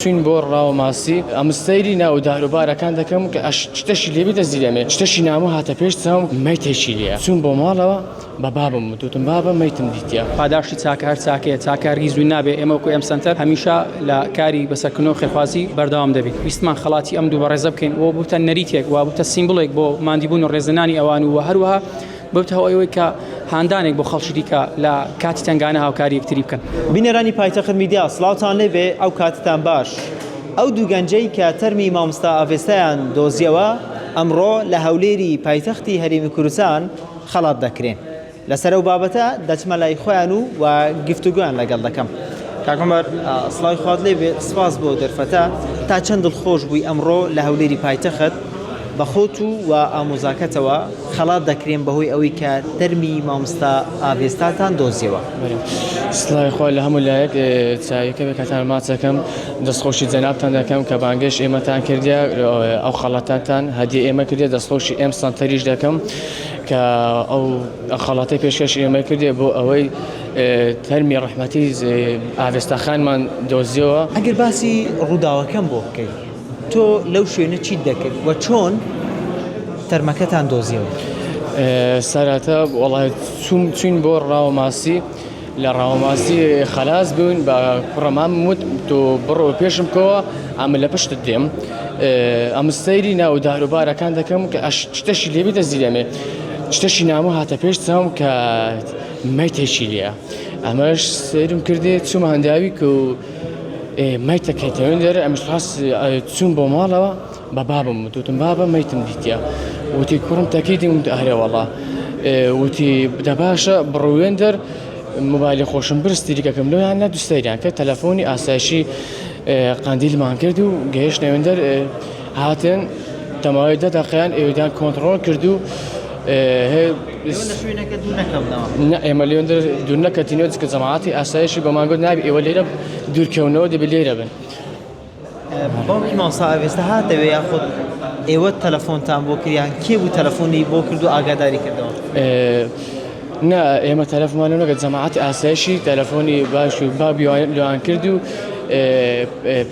چوین بۆ ڕاوە ماسی ئەم سەیری ناو دار و بارەکان دەکەم کە ئەش شتەشی لێ بێتە زیرەمێ شتەشی نامۆ هاتە پێش چاوم مەیتێکی لێیە چووم بۆ ماڵەوە بە بابم وت وتم بابە مەیتم دیتیە. پاداشتی چاکە هەر چاکەیە، چاکە هەرگیز ون نابێ، ئێمە وەکو ئێم سەنتەر هەمیشە لە کاری بەسەرکردنەوە و خێرخوازی بەردەوام دەبین. ویستمان خەڵاتی ئەم دوو بەڕێزە بکەین و ببتە نەریتێک و ببتە سیمبوڵێک بۆ ماندیبوون و ڕێزلێنانی ئەوان و هەروەها ببتە هۆی ئەوەی کە هاندانێک بۆ خەڵکی دیکە لە کاتی تەنگانە هاوکاری یەکتری بکەن. بینەرانی پایتەخت میدیا سڵاوتان لێبێ ئەو کاتتان باش. ئەو دوو گەنجەی کە تەرمی مامۆستا ئاڤێستایان دۆزیەوە ئەمڕۆ لە هەولێری پایتەختی هەرێمی کوردستان خەڵات دەکرێن. لەسەر ئەو بابەتە دەچمە لای خۆیان و و گفتوگۆیان لەگەڵ دەکەم. کاک عومەر سڵاوی خوات لێ بێ سپاس بۆ دەرفەتە تا چەند دڵخۆش بووی ئەمڕۆ لە هەولێری پایتەخت بە خۆت و و ئامۆزاکەتەوە خەڵات دەکرێن بەهۆی ئەوەی کە تەرمی مامۆستا ئاڤێستاتان دۆزیەوە. سڵاوی خوا لە هەموو لایەک چاویەکە بێ کاتان ماچەکەم دەستخۆشی جەنابتان دەکەم کە بانگێش ئێمەتان کردە ئەو خەڵاتانتان هەدیە ئێمە کردە دەستخۆشی ئێم سەنتەریش دەکەم کە ئەو خەڵاتەی پێشکەش ئێمە کردێ بۆ ئەوەی تەرمی ڕەحمەتی ئاڤێستاخانمان دۆزیەوە. ئەگەر باسی ڕووداوەکەم بۆ بکەی تۆ لەو شوێنە چیت دەکرد و چۆن تەرمەکەتان دۆزیەوە؟ سەرەتا وەڵای چووم چوین بۆ ڕاوە ماسی لە ڕاوەماسی خەلاس بووین بە کوڕە مامم وت تۆ بڕۆ پێشم بکەوە ئەمن لە پشتت دێم ئەم سەیری ناو داروبارەکان دەکەم کە ئەش شتەشی لێ بێتە زیرەمێ شتەشی نامۆ هاتە پێش چاوم کە مەیتێکی لێیە ئەمەش سەیرم کردێ چوومە هەنداوی کە و مەیتەکەیتەوێن دەرێ ئەمش ڕاست چووم بۆ ماڵەوە بە بابم وت وتم بابە مەیتم دیتیە وتی کوڕم تەکیدی وت ئەرێ وەڵا وتی دە باشە بڕوێن دەر مۆبایلی خۆشم برد ستیریکەکەم لۆیان نە دوو سەیریان کرد تەلەفۆنی ئاسایشی قەندیلمان کرد و گەیشتنە وێندەر هاتن تەماوی دە دەقیان ئێویدان کۆنتڕۆڵ کرد و ئێمە لێندەر دوور نەکەتینەوە چکە جەماعەتی ئاسایشی بەمان گوت نابی ئێوە لێرە دوورکەونەوە دەبێ لێرە بن. باوکی مامۆستا ئاڤێستا هاتەوێ یاخود ئێوە تەلەفۆنتان بۆ کرد یان کێ بوو تەلەفۆنی بۆ کرد و ئاگاداری کردەوە؟ نا ئێمە تەلەفۆنمان نەکرد جەماعەتی ئاسایشی تەلەفۆنی باش و بابی لۆیان کرد و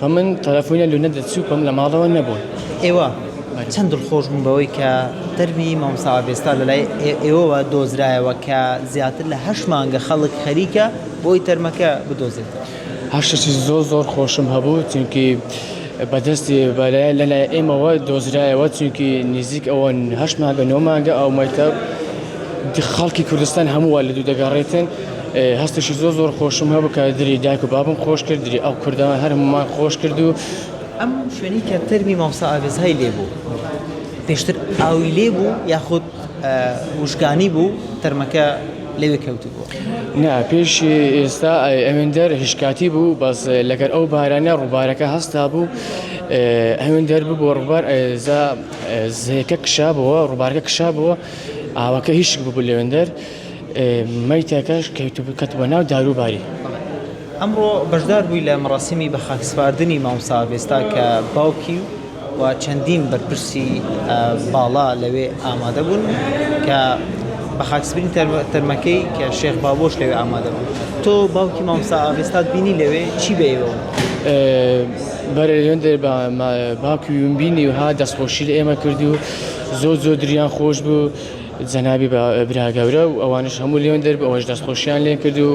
پەمن تەلەفۆنیان لۆ نەدەچوو پەم لە ماڵەوە نەبوون. ئێوە چەند دڵخۆش بوون بەوەی کە تەرمی مامۆستا ئاڤێستا لەلای ئێوەوە دۆزرایەوە کە زیاتر لە هەشت مانگە خەڵک خەریکە بۆی تەرمەکە بدۆزێتەوە؟ هەشتێکی زۆر زۆر خۆشم هەبوو چونکی بەدەستی بەلای لەلای ئێمەوە دۆزرایەوە چونکی نزیک ئەوە هەشت مانگە نۆ مانگە ئەو مەیتە خەڵکی کوردستان هەموو وا لە دوو دەگەڕێتن هەستێکی زۆر زۆر خۆشم هەبوو کە دری دایک و بابم خۆش کرد دری ئەو کوردان هەر هەمومان خۆش کرد و ئەم شوێنەی کە تەرمی مامۆستا ئاڤێزهای لێ بوو پێشتر ئاوی لێ بوو یاخود وشکانی بوو تەرمەکە لەوێ کەوتبوو؟ نا پێش ئێستا ئەوێندەر هشکاتی بوو بەس لەگەر ئەو بارانە ڕووبارەکە هەستا بوو ئەوێندەر ببووە ڕووبار زا زێکە کشابەوە ڕووبارەکە کشابەوە ئاوەکە هیشک ببوو لەوێندەر مەیتەکەش کەوتبوو ناو داروباری. ئەمڕۆ بەشدار بووی لە مەراسیمی بەخاکسپاردنی مامۆستا ئاڤێستا کە باوکی و چەندین بەرپرسی باڵا لەوێ ئامادە بوون کە بە خاکسپرین تەرمەکەی کە شێخ بابۆش لەوێ ئامادە بوو تۆ باوکی مامۆستا ئاڤێستات بینی لەوێ چی بە ئێوە وت؟ بەرێ لەوێندەر باوکی بینی و ها دەستخۆشی لە ئێمە کرد و زۆر زۆر دریان خۆش بوو جەنابی برا گەورە و ئەوانش هەموو لێن دەر ئەوەش دەستخۆشیان لێ کرد و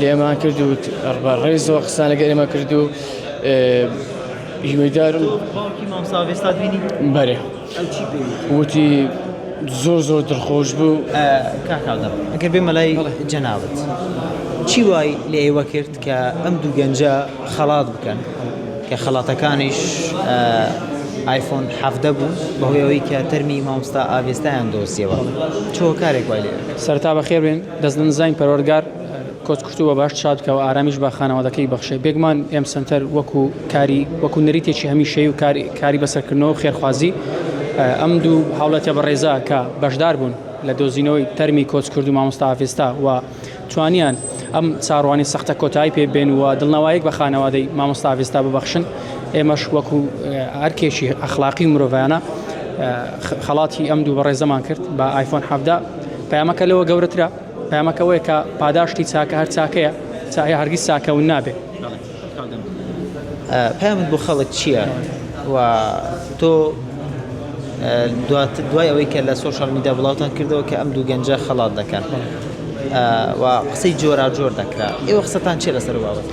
لێمان کرد و بە ڕێزەوە قسان لەگەر ئێمە کرد و هیوادارم باوکی مامۆستا ئاڤێستات بینی؟ بەرێ ئەو چی پێی وتی؟ وتی زۆر زۆر دڵخۆش بوو. کاک هاودەم ئەگەر بێمە لای جەنابت چی وای لە ئێوە کرد کە ئەم دوو گەنجە خەڵات بکەن کە خەڵاتەکانیش ئایفۆن 17 بوو بەهۆی ئەوەی کە تەرمی مامۆستا ئاڤێستایان دۆزیەوە چ هۆکارێک وای لێ کرد؟ سەرەتا بەخێر بێن دەست لە نزای پەروەردگار کۆچکردوو بە بەهەشت شاد بکا و ئارامیش بە خانەوادەکەی بەخشێ. بێگومان ئێم سەنتەر وەکو کاری وەکو نەریتێکی هەمیشەیی و کاری کاری بەسەرکردنەوە و خێرخوازی ئەم دوو هاوڵاتیە بەڕێزە کە بەشدار بوون لە دۆزینەوەی تەرمی کۆچکردوو مامۆستا ئاڤێستا و توانیان ئەم چاڕوانی سەختە کۆتایی پێ بێن و دڵنەوایەک بە خانەوادەی مامۆستا ئاڤێستا ببەخشن ئێمەش وەکو ئەرکێکی ئەخلاقی و مرۆڤانە خەڵاتی ئەم دوو بەڕێزەمان کرد بە ئایفۆن 17 پەیامەکە لەوە گەورەترە پەیامەکە ئەوەیە کە پاداشتی چاکە هەر چاکەیە، چاکە هەرگیز چاکە ون نابێ. پەیامت بۆ خەڵک چییە و تۆ دوای ئەوەی کە لە سۆشیال میدیا بڵاوتان کردەوە کە ئەم دوو گەنجە خەڵات دەکەن و قسەی جۆراوجۆر دەکرا ئێوە قسەتان چیە لەسەر بابەت؟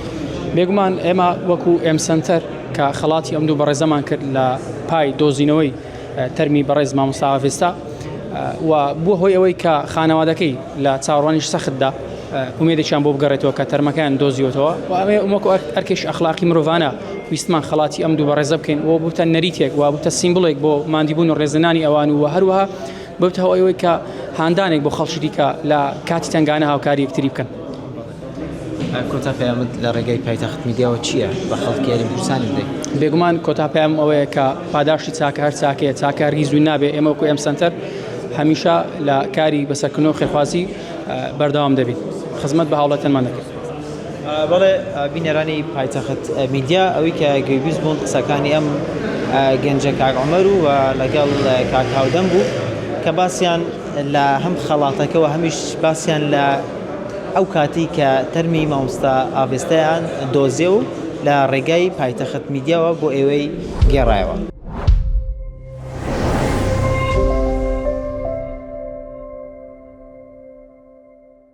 بێگومان ئێمە وەکو ئێم سەنتەر کە خەڵاتی ئەم دوو بەڕێزەمان کرد لە پای دۆزینەوەی تەرمی بەڕێز مامۆستا ئاڤێستا و بووە هۆی ئەوەی کە خانەوادەکەی لە چاوەڕوانیش سەختدا ئومێدێکیان بۆ بگەڕێتەوە کە تەرمەکەیان دۆزیوەتەوە و ئەمە وەکو ئەرکێکی ئەخلاقی مرۆڤانە ویستمان خەڵاتی ئەم دوو بەڕێزە بکەین و بووتە نەریتێک و بووتە سیمبڵێک بۆ ماندیبوون و ڕێزلێنانی ئەوان و هەروەها ببتە هۆی ئەوەی کە هاندانێک بۆ خەڵکی دیکە لە کاتی تەنگانە هاوکاری یەکتری بکەن. کۆتا پەیامت لە ڕێگای پایتەخت میدیاوە چییە بە خەڵکی هەرێمی کوردستانی بدەیت؟ بێگومان کۆتا پەیامم ئەوەیە کە پاداشتی چاکە هەر چاکەیە، چاکە هەرگیز ون نابێ، ئێمە وەکو ئێم سەنتەر هەمیشە لە کاری بەسەرکردنەوە و خێرخوازی بەردەوام دەبین، خزمەت بە هاوڵاتیانمان دەکەین. بەڵێ بینەرانی پایتەخت میدیا ئەوەی کە گوێبیست بوون قسەکانی ئەم گەنجە کاک عومەر و لەگەڵ کاک هاودەم بوو کە باسیان لە هەم خەڵاتەکەوە هەمیش باسیان لە ئەو کاتی کە تەرمی مامۆستا ئاڤێستایان دۆزیەوە و لە ڕێگای پایتەخت میدیاوە بۆ ئێوەی گێڕایەوە.